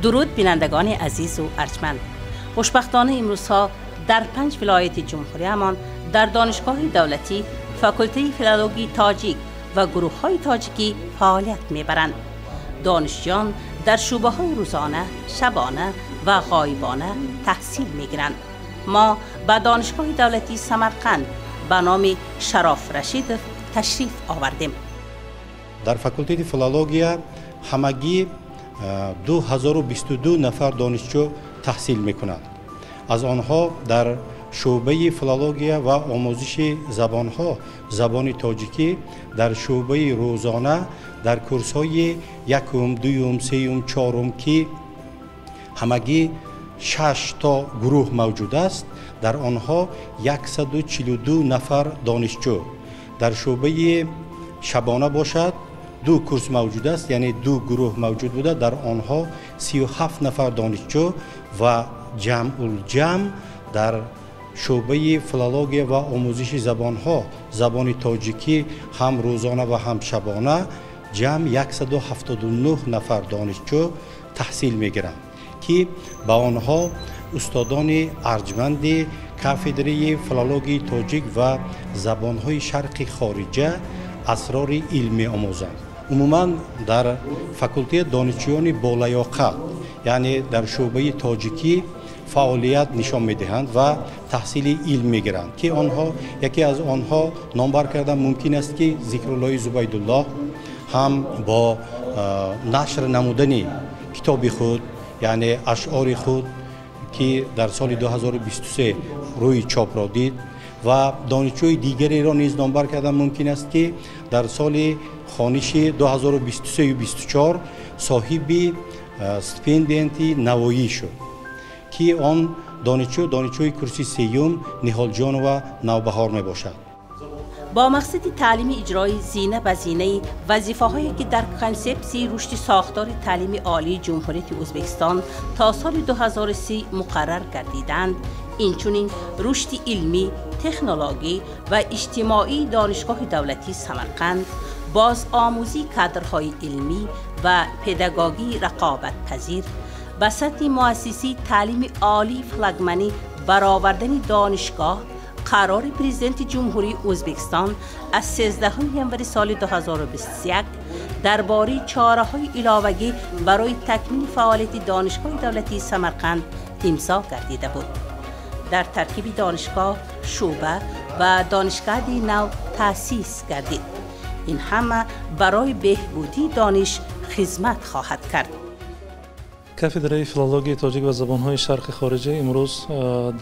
Дуруд, бинандагони азизу арҷманд. Хушбахтона, имрӯзҳо дар панҷ вилояти ҷумҳуриямон дар Донишгоҳи давлатӣ факултаи филологии тоҷик ва гурӯҳҳои тоҷикӣ фаъолият мебаранд. Донишҷӯён дар шӯъбаҳои рӯзона, шабона ва ғоибона таҳсил мегиранд. Мо ба Донишгоҳи давлатии Самарқанд ба номи Шароф Рашидов ташриф овардем. Дар факултети филология ҳамагӣ 2022 нафар донишҷӯ таҳсил мекунанд. Аз онҳо дар шӯъбаи филология ва омӯзиши забонҳо, забони тоҷикӣ, дар шӯъбаи рӯзона дар курсҳои якум, дуюм, сеюм, чорум, ки ҳамагӣ шаш то гурӯҳ мавҷуд аст, дар онҳо 142 нафар донишҷӯ, дар шӯъбаи шабона бошад, ду курс мавҷуд аст, яъне ду гурӯҳ мавҷуд буда, дар онҳо 37 нафар донишҷӯ ва ҷамъулҷамъ дар шӯъбаи филология ва омӯзиши забонҳо, забони тоҷикӣ, ҳам рӯзона ва ҳам шабона ҷамъ 179 нафар донишҷӯ таҳсил мегиранд, ки ба онҳо устодони арҷманди кафедраи филологияи тоҷик ва забонҳои шарқи хориҷа асрори илм меомӯзанд. Умуман, дар факултет донишҷӯёни болаёқат, яъне дар шӯъбаи тоҷикӣ фаъолият нишон медиҳанд ва таҳсили илм мегиранд, ки онҳо, яке аз онҳо номбар кардан мумкин аст, ки Зикруллои Зубайдуллоҳ ҳам бо нашр намудани китоби худ, яъне ашъори худ, ки дар соли 2023 рӯи чопро дид, ва донишҷӯи дигареро низ номбар кардан мумкин аст, ки дар соли хониши 2023-24 соҳиби стипендияти Навоӣ шуд, ки он донишҷӯ донишҷӯи курси сеюм Ниҳолҷонова Навбаҳор мебошад. Бо мақсади таълими иҷрои зина ба зинаи вазифаҳое, ки дар консепсияи рушди сохтори таълими олии Ҷумҳурияти Ӯзбекистон то соли 2030 муқаррар гардиданд, инчунин рушди илмӣ, технологӣ ва иҷтимоии Донишгоҳи давлатии Самарқанд, бозомӯзии кадрҳои илмӣ ва педагогии рақобатпазир, ба сатҳи муассисаи таълими олии флагманӣ баровардани донишгоҳ, қарори Президенти Ҷумҳурии Ӯзбекистон аз 13 январи соли 2021 дар бораи чораҳои иловагӣ барои такмили фаъолияти Донишгоҳи давлатии Самарқанд имзо гардида буд. Дар таркиби донишгоҳ шӯъба ва донишкадаи нав таъсис гардид. Ин ҳама барои беҳбудии дониш хизмат хоҳад кард. Кафедраи филологияи тоҷик ва забонҳои шарқи хориҷӣ имрӯз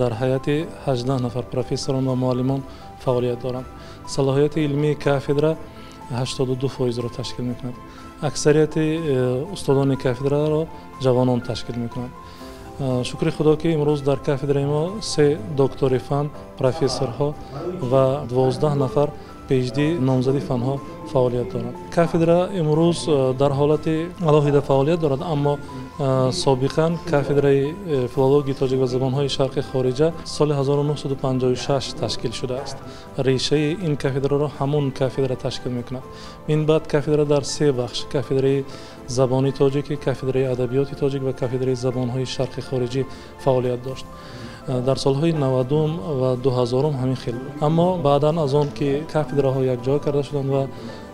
дар ҳайати 18 нафар профессорон ва муаллимон фаъолият доранд. Салоҳияти илмии кафедра 82%-ро ташкил мекунад. Аксарияти устодони кафедраро ҷавонон ташкил мекунанд. Шукри Худо, ки имрӯз дар кафедраи мо се доктори фан, профессорҳо ва 12 нафар PhD, номзади фанҳо фаъолият доранд. Кафедра имрӯз дар ҳолати алоҳида фаъолият дорад, аммо собиқан кафедраи филологияи тоҷик ва забонҳои шарқи хориҷа соли 1956 ташкил шудааст. Решаи ин кафедраро ҳамон кафедра ташкил мекунад. Мин баъд кафедра дар се бахш: кафедраи забони тоҷикӣ, кафедраи адабиёти тоҷик ва кафедраи забонҳои шарқи хориҷӣ фаъолият дошт. Дар солҳои 90-ум ва 2000-ум ҳамин хел буд, аммо баъдан аз он ки кафедраҳо якҷоя карда шуданд ва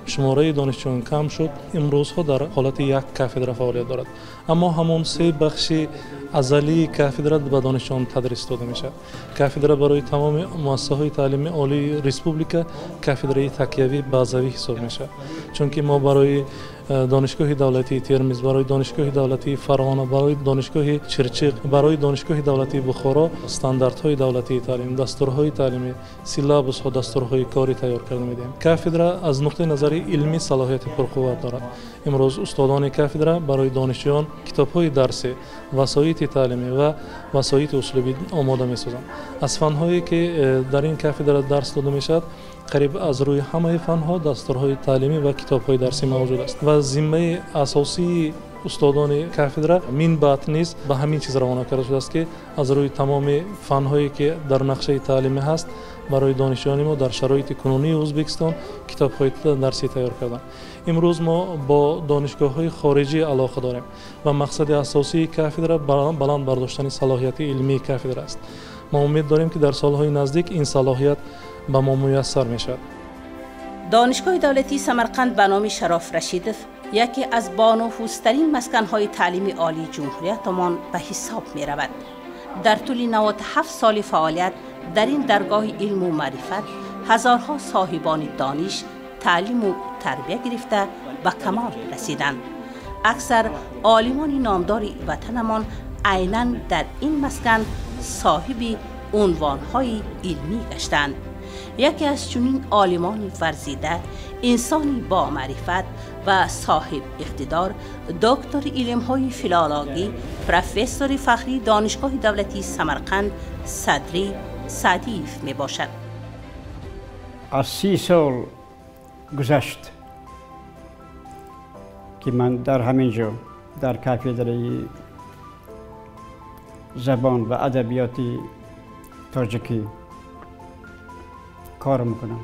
шумораи донишҷӯён кам шуд, имрӯзҳо дар ҳолати як кафедра фаъолият дорад, аммо ҳамон се бахши азалии кафедра ба донишҷӯён тадрис дода мешавад. Кафедра барои тамоми муассисаҳои таълими олии республика кафедраи такявӣ, базавӣ ҳисоб мешавад, чунки мо барои Донишгоҳи давлатии Термиз, барои Донишгоҳи давлатии Фарғона, барои Донишгоҳи Чирчиқ, барои Донишгоҳи давлатии Бухоро стандартҳои давлатии таълим, дастурҳои таълимӣ, силлабусҳо, дастурҳои корӣ тайёр карда медиҳем. Кафедра аз нуқтаи назари илмӣ салоҳияти пурқувват дорад. Имрӯз устодони кафедра барои донишҷӯён китобҳои дарсӣ, васоити таълимӣ ва васоити услубӣ омода месозанд. Аз фанҳое ки дар ин кафедра дарс дода мешавад, қариб аз рӯи ҳамаи фанҳо дастурҳои таълимӣ ва китобҳои дарсӣ мавҷуд аст ва зиммаи асосии устодони кафедра мин баъд низ ба ҳамин чиз равона карда шудааст, ки аз рӯи тамоми фанҳое ки дар нақшаи таълимӣ ҳаст, барои донишҷӯёни мо дар шароити кунунии Ӯзбекистон китобҳои дарсӣ тайёр карданд. Имрӯз мо бо донишгоҳҳои хориҷӣ алоқа дорем ва мақсади асосии кафедра баланд бардоштани салоҳияти илмии кафедра аст. Мо умед дорем, ки дар солҳои наздик ин салоҳият ба мо муяссар мешавад. Донишгоҳи давлатии Самарқанд ба номи Шароф Рашидов яке аз бонуфузтарин масканҳои таълими олии ҷумҳуриятамон ба ҳисоб меравад. Дар тӯли 97 соли фаъолият дар ин даргоҳи илму маърифат ҳазорҳо соҳибони дониш, таълиму тарбия гирифта ба камол расиданд. Аксар олимони номдори ватанамон айнан дар ин маскан соҳиби унвонҳои илмӣ гаштанд. Яке аз чунин олимони варзида, инсони бомаърифат ва соҳиб иқтидор, доктори илмҳои филологӣ, профессори фахрии Донишгоҳи давлатии Самарқанд Садри Саъдиев мебошад. Аз 30 сол гузашт, ки ман дар ҳамин ҷо дар кафедраи забон ва адабиёти тоҷикӣ кор мекунам.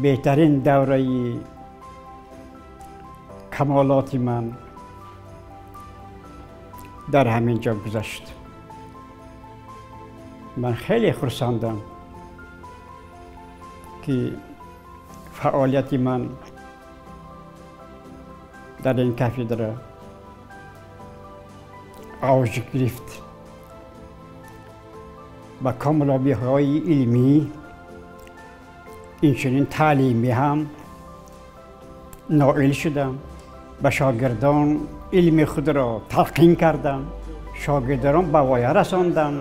Беҳтарин давраи камолоти ман дар ҳамин ҷо гузашт. Ман хеле хурсандам, ки фаъолияти ман дар ин кафедра авҷ гирифт ба камолобиҳои илмӣ, инчунин таълимӣ ҳам ноил шудам. Ба шогирдон илми худро талқин кардам, шогирдонро ба воя расондам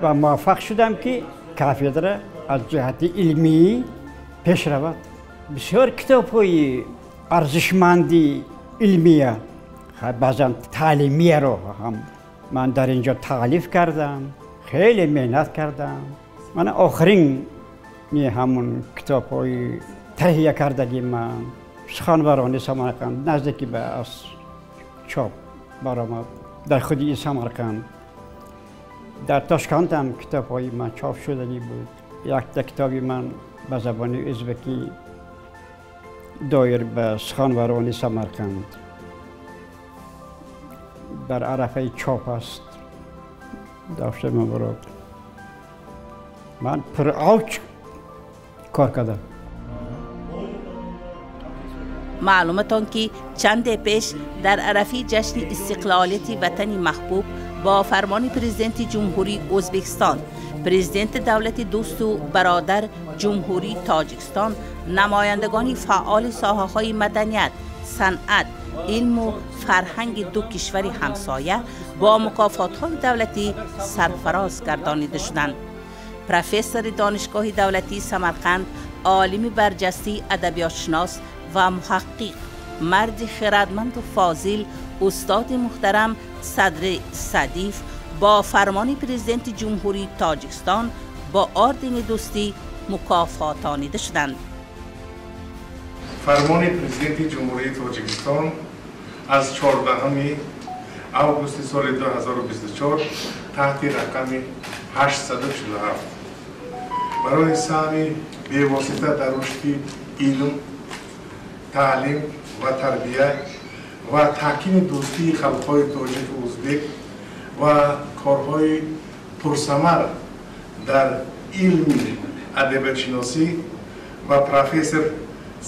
ва муваффақ шудам, ки кафедра аз ҷиҳати илмӣ пеш равад. Бисёр китобҳои арзишманди илмия, баъзан таълимияро ҳам ман дар ин ҷо таълиф кардам, хеле меҳнат кардам. Ман охирин ҳамун китобҳои таҳия кардагии ман суханварони Самарқанд наздики ба аз чоп баромад. Дар худи ин Самарқанд, дар Тошканд ҳам китобҳои ман чоп шудагӣ буд. Якта китоби ман ба забони ӯзбекӣ доир ба суханварони Самарқанд дар арафаи чоп аст. Дошта мебарад. Ман пуравҷ кор кардам. Маълуматон, ки чанде пеш дар арафи ҷашни истиқлолияти ватани маҳбуб бо фармони Президенти Ҷумҳурии Ӯзбекистон, Президенти давлати дӯсту бародар Ҷумҳурии Тоҷикистон, намояндагони фаъоли соҳаҳои маданият, санъат, илму фарҳанги ду кишвари ҳамсоя бо мукофотҳои давлатӣ сарфароз гардонида шуданд. Профессори Донишгоҳи давлатии Самарқанд, олими барҷастаи адабиётшинос ва муҳаққиқ, марди хирадманду фозил, устоди муҳтарам Садри Саъдиев бо фармони Президенти Ҷумҳурии Тоҷикистон бо ордени дӯстӣ мукофотонида шуданд. Фармони Президенти Ҷумҳурии Тоҷикистон аз 14 августи соли 2024 таҳти рақами 847 барои саҳми бевосита дар рушди илм, таълим ва тарбия ва таҳкими дӯстии халқҳои тоҷику ӯзбек ва корҳои пурсамар дар илми адабиётшиносӣ ва профессор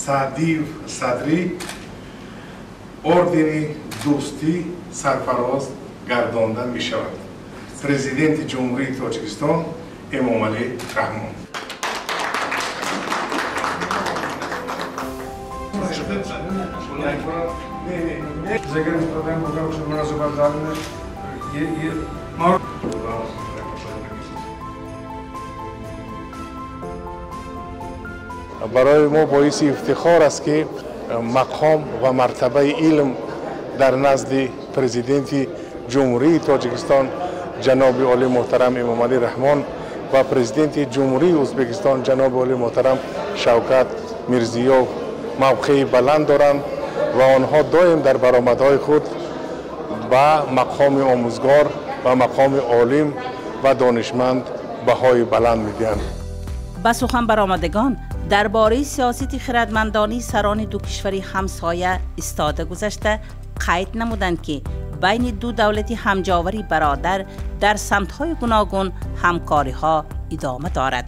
Саъдиев Садрӣ ордени дӯстӣ сарфароз гардонда мешавад. Президенти Ҷумҳурии Тоҷикистон Эмомалӣ Раҳмон. Барои мо боиси ифтихор аст, ки мақом ва мартабаи илм дар назди Президенти Ҷумҳурии Тоҷикистон ҷаноби олии муҳтарам Эмомалӣ Раҳмон ва Президенти Ҷумҳурии Ӯзбекистон ҷаноби олии муҳтарам Шавкат Мирзиёев мавқеи баланд доранд ва онҳо доим дар баромадҳои худ ба мақоми омӯзгор ва мақоми олим ва донишманд баҳои баланд медиҳанд. Ба сухан баромадагон дар бораи сиёсати хирадмандонии сарони ду кишвари ҳамсоя истода гузашта қайд намуданд, ки байни ду давлати ҳамҷовари бародар дар самтҳои гуногун ҳамкориҳо идома дорад.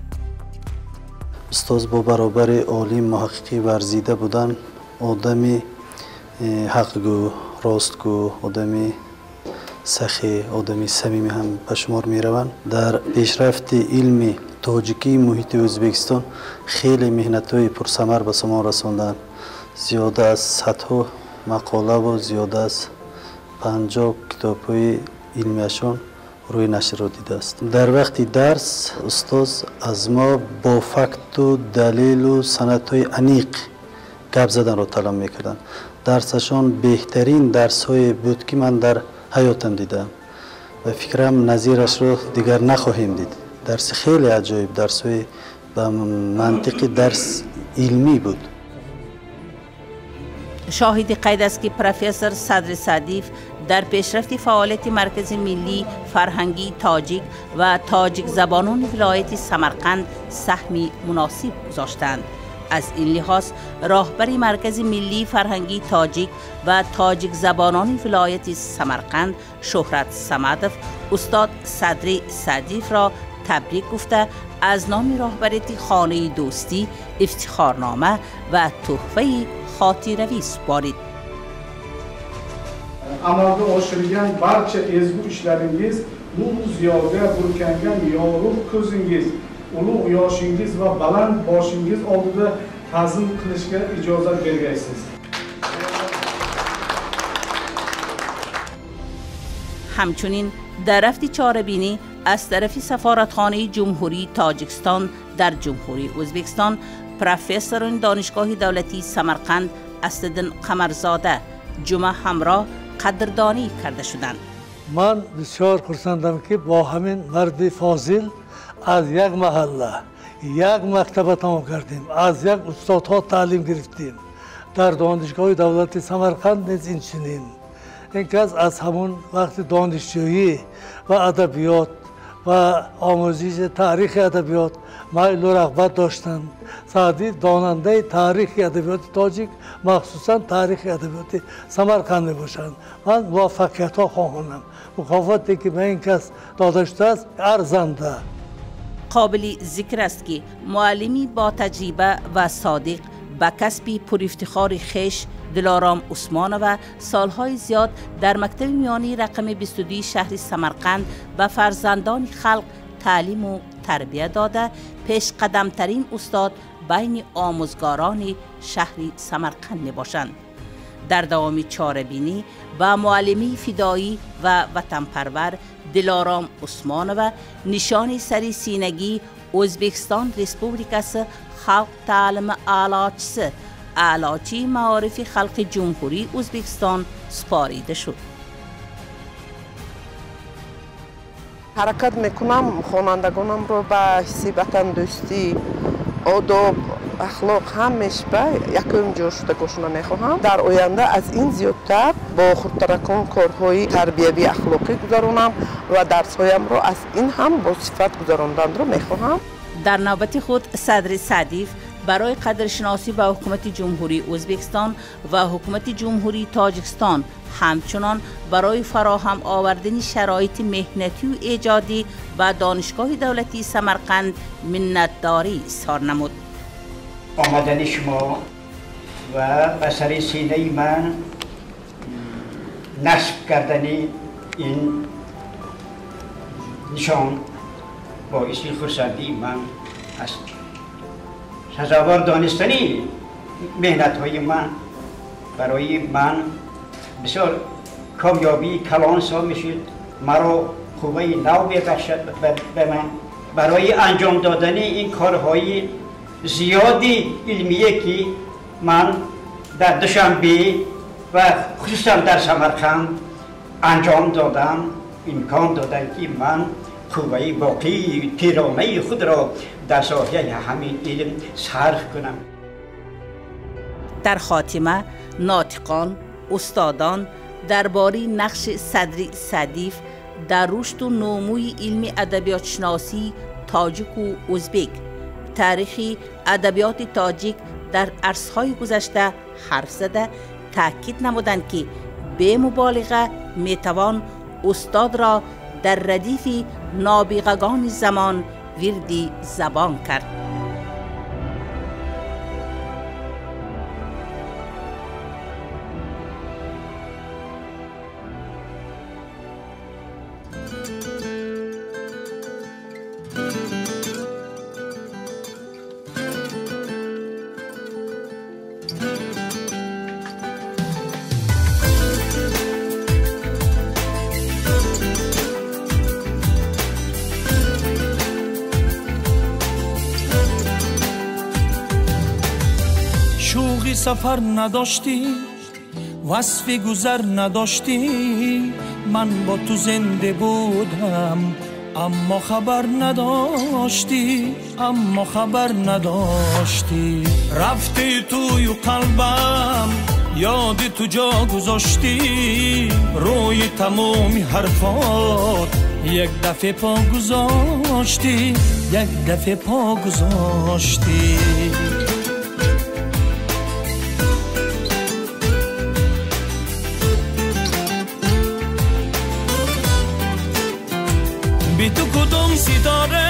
Устоз бо баробари олим муҳаққиқи варзида будан одами ҳақгӯ, ростгӯ, одами сахӣ, одами самимӣ ҳам ба шумор мераванд. Дар пешрафти илми тоҷикии муҳити Ӯзбекистон хеле меҳнатҳои пурсамар ба самон расонданд. Зиёда аз садҳо мақолаву зиёда аз 50 китобҳои илмиашон рӯи нашрро дидааст. Дар вақти дарс устоз аз мо бо факту далелу санадҳои аниқ гап заданро талаб мекарданд. Дарсашон беҳтарин дарсҳое буд, ки ман дар ҳаётам дидаам ва фикрам назирашро дигар нахоҳем дид. Дарси хеле аҷоиб, дарсҳои ба мантиқи дарс илмӣ буд. Шоҳиди қайд аст, ки профессор Садри Саъдиев дар пешрафти фаъолияти Маркази миллии фарҳангии тоҷик ва тоҷикзабонони вилояти Самарқанд саҳми муносиб гузоштанд. Аз ин лиҳоз роҳбари Маркази миллии фарҳангии тоҷик ва тоҷикзабонони вилояти Самарқанд Шӯҳрат Самадов устод Садри Саъдиевро табрик гуфта аз номи роҳбарияти хонаи дӯстӣ ифтихорнома ва туҳфаи хотиравӣ супорид. Amalga oshirgan barcha ezgu ishlaringiz, nuru ziyoga burkangan yorug' ko'zingiz, ulug' yoshingiz va baland boshingiz oldida ta'zim qilishga ijozat bergaysiz. Ҳамчунин дар рафти чорабинӣ аз тарафи сафоратхонаи Ҷумҳурии Тоҷикистон дар Ҷумҳурии Ӯзбекистон профессорони Донишгоҳи давлатии Самарқанд Асадиддин Қамарзода Ҷумъа ҳамроҳ қадрдонӣ карда шуданд. Ман бисёр хурсандам, ки бо ҳамин марди фозил аз як маҳалла, як мактаба тамом кардем, аз як устодҳо таълим гирифтем. Дар Донишгоҳи давлати Самарқанд низ инчунин. Ин кас аз ҳамон вақти донишҷӯӣ ва адабиёт ва омӯзиши таърихи адабиёт майлу рағбат доштанд. Саъдӣ донандаи таърихи адабиёти тоҷик, махсусан таърихи адабиёти Самарқанд мебошанд. Ман муваффақиятҳо хоҳонам. Мукофоте, ки ба ин кас дода шудааст, арзанда. Қобили зикр аст, ки муаллими бо таҷриба ва содиқ ба касби пурафтихори хеш Дилором Усмонова солҳои зиёд дар мактаби миёнии рақами 22 шаҳри Самарқанд ба фарзандони халқ таълиму тарбия дода, пешқадамтарин устод байни омӯзгорони шаҳри Самарқанд мебошанд. Дар давоми чорабинӣ ба муаллимии фидоӣ ва ватанпарвар Дилором Усмонова нишони сари синагии Ӯзбекистон Республикасы халқ таълими аълочиси, аълочии маорифи халқи Ҷумҳурии Ӯзбекистон супорида шуд. Ҳаракат мекунам хонандагонамро ба ҳисси ватандӯстӣ, одоб, ахлоқ ҳамеш ба якум ҷо шудагошона мехоҳам. Дар оянда аз ин зиёдтар бо хурдтаракон корҳои тарбиявӣ ахлоқӣ гузаронам ва дарсҳоямро аз ин ҳам бо сифат гузаронданро мехоҳам. Дар навбати худ Садри Саъдиев барои қадршиносӣ ба ҳукумати Ҷумҳурии Ӯзбекистон ва ҳукумати Ҷумҳурии Тоҷикистон, ҳамчунон барои фароҳам овардани шароити меҳнатию эҷодӣ ба Донишгоҳи давлатии Самарқанд миннатдорӣ изҳор намуд. Омадани шумо ва ба сари синаи ман насб кардани ин нишон боиси хурсандии ман аст. Сазовор донистани меҳнатҳои ман барои ман бисёр комёбии калон ҳисоб мешуд. Маро қувваи нав мебахшад ба ман барои анҷом додани ин корҳои зиёди илмие, ки ман дар Душанбе ва хусусан дар Самарқанд анҷом додам, имкон доданд, ки ман қувваи боқии тиронаи худро дар соҳаи ҳамин илм сарф кунам. Дар хотима нотиқон, устодон дар бораи нақши Садри Саъдиев дар рушду нумӯи илми адабиётшиносии тоҷику ӯзбек, таърихи адабиёти тоҷик дар арсҳои гузашта ҳарф зада, таъкид намуданд, ки бемуболиға метавон устодро дар радифи нобиғагони замон вирди забон кард. Сафар надоштӣ, васфи гузар надоштӣ, ман бо ту зинда будам, аммо хабар надоштӣ, аммо хабар надоштӣ. Рафтӣ тую қалбам, ёди ту ҷо гузоштӣ, рӯи тамоми ҳарфот як дафъа по гузоштӣ, як дафъа по гузоштӣ. Би ту кудом ситора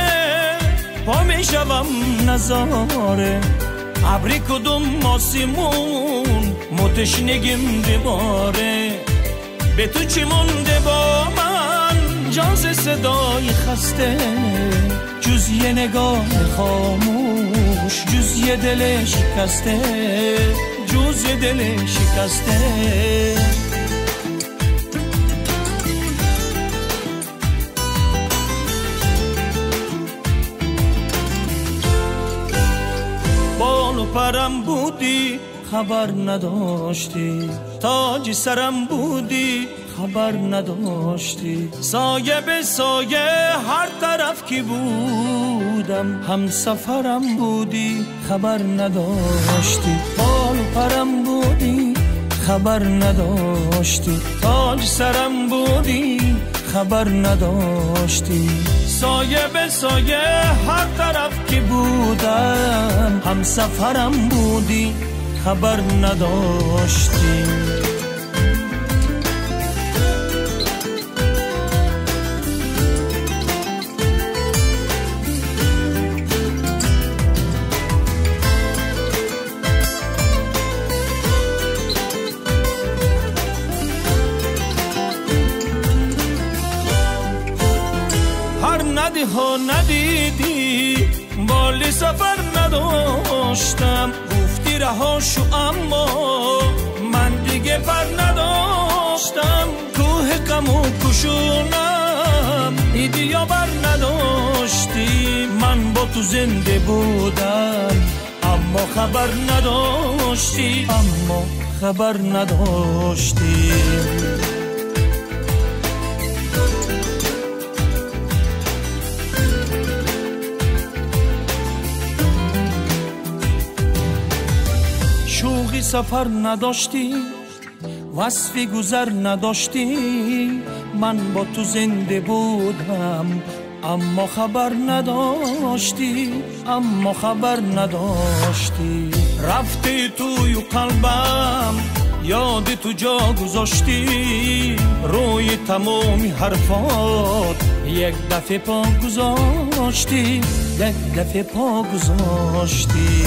по мешавам назора, абри кудом осимон муташнигим дибора, бе ту чӣ монде бо ман ҷон зи садои хаста, ҷуз یه نگاه خاموش، جز یه دل شکسته، جز یه دل شکسته. پرم بودی خبر نداشتی، تاج سرم بودی خبر نداشتی، سایه به سایه هر طرف که بودم هم سفرم بودی خبر نداشتی، بال پرم بودی خبر نداشتی، تاج سرم بودی خبر نداشتی، سایه به سایه هر طرف که بودم هم سفرم بودی خبر نداشتی. ها ندیدی بالی سفر نداشتم، گفتی رها شو اما من دیگه پر نداشتم، کوه غم و کشونم ایدیا بر نداشتی، من با تو زنده بودم اما خبر نداشتی، اما خبر نداشتی. شوقی سفر نداشتی، وصفی گذر نداشتی، من با تو زنده بودم اما خبر نداشتی، اما خبر نداشتی. رفتی توی قلبم یاد تو جا گذاشتی، روی تمامی حرفات یک دفعه پا گذاشتی، یک دفعه پا گذاشتی.